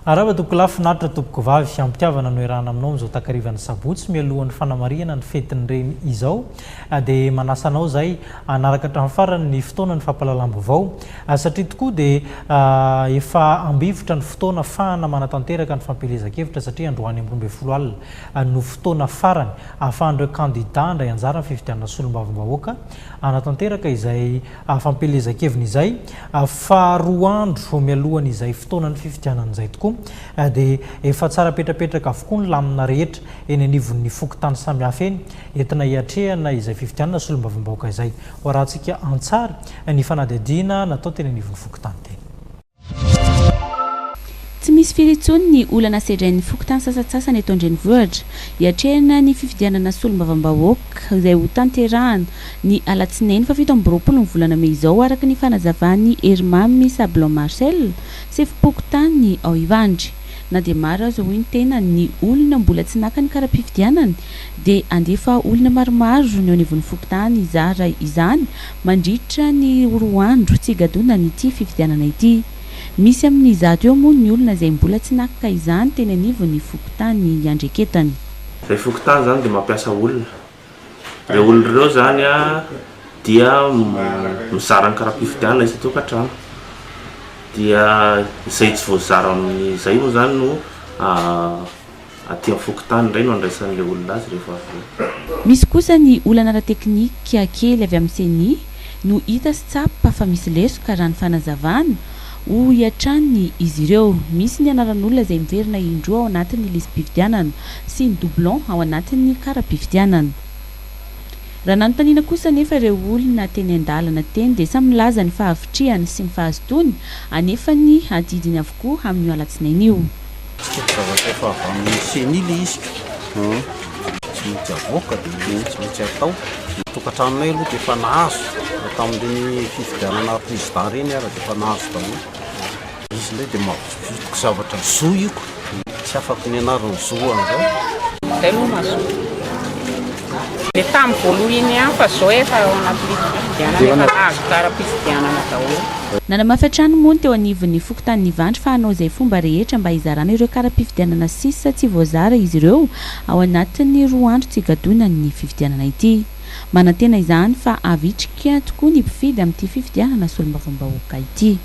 Arahaba tompokolahy, finaritra tompokovavy, ampitiavana no iarahana aminao amin'izao takarivan'ny sabotsy mialohan'ny fanamarihana ny fetin'ny reny izao dia manasa anao izay hanaraka hatramin'ny farany ny fotoana ny fampahalalam-baovao satria tokoa dia efa ambivotra ny fotoana afahana manatanteraka ny fampielezan-kevitra satria androany amin'ny 12 alina no fotoana farany ahafahan'ireo kandida handray anjara amin'ny fifidianana solombavambahoaka hanatanteraka izay fampielezan-keviny izay fa roa andro mialohan'izay fotoanan'ny fifidianana izay tokoa dia efa tsara petrapetraka avokoa ny lamina rehetra eny anivon'ny fokontany samihafa eny entina hiatrehana izay fifidianana solombavambahoaka izay. Ho arahantsika an-tsary ny fanadihadiana natao teny anivon'ny fokontany teny. Tsy misy firy intsony ny olana sedrain'ny fokontany sasantsasany eto an-drenivohitra hiatrehana ny fifidianana solombavambahoaka izay ho tanterahana ny alatsinainy faha 27 ny volana mey izao araka ny fanazavan'i Herimamy Sablon Marcel, sefom-pokontany ao Ivandry. Na dia maro aza hoy ny tenany ny olona mbola tsy naka ny kara-pifidianana dia handefa olona maromaro ny eo anivon'ny fokontany hizara izany mandritra ny roa andro tsy higadonan'ity fifidianana ity. Misy amin'ny 100 eo moa ny olona izay mbola tsy naka izany teny anivon'ny fokontany iandreketany. Ilay fokontany izany dia mampiasa olona. Ireo olona ireo izany dia mizara ny kara-pifidianana isan-tokantrano. Dia izay tsy voazara amin'izay moa izany no Aty amin'ny fokontany indray no andraisan'ilay olona azy rehefa avy eo. Misy kosa ny olana ara-teknika kely avy amin'ny ceni no hita sy tsapa fa misy lesoka raha ny fanazavana, hoy hatrany izy ireo. Misy ny anaran'olona izay miverina indroa ao anatin'ny lisi-pifidianana sy ny doublon ao anatin'ny kara-pifidianana. Raha nanontaniana kosa anefa ireo olona teny an-dalana teny dia samy nilaza ny fahavitrihany sy ny fahazotoany anefa ny adidiny avokoa amin'io alatsinainy io. Tsy zavatra efa avy amin'ny ceni le izy ka. Tsy maintsy avoaka dia tsy maintsy atao. Ny tokantranonay aloha dia efa nahazo na tamin'ireny fifidianana président ireny ara dia efa nahazo daholo. Izy indray dia mavitrika zavatra zo io ka. Tsy afaka ny anarany zo an'izao. Zay aloha mazoto. Le tamin'ny voalohany iny ihany fa zao efa ao anaty lisi-pifidianana efa nahazo kara-pifidianana daholo. Nanamafy hatrany moa ny teo anivon'ny fokontanin'Ivandry fa hanao izay fomba rehetra mba hizarana ireo kara-pifidianana sisa tsy voazara izy ireo ao anatin'ny roa andro tsy higadonan'ny fifidianana ity. Manantena izany fa havitrika tokoa ny mpifidy amin'ity fifidianana solombavambahoaka ity.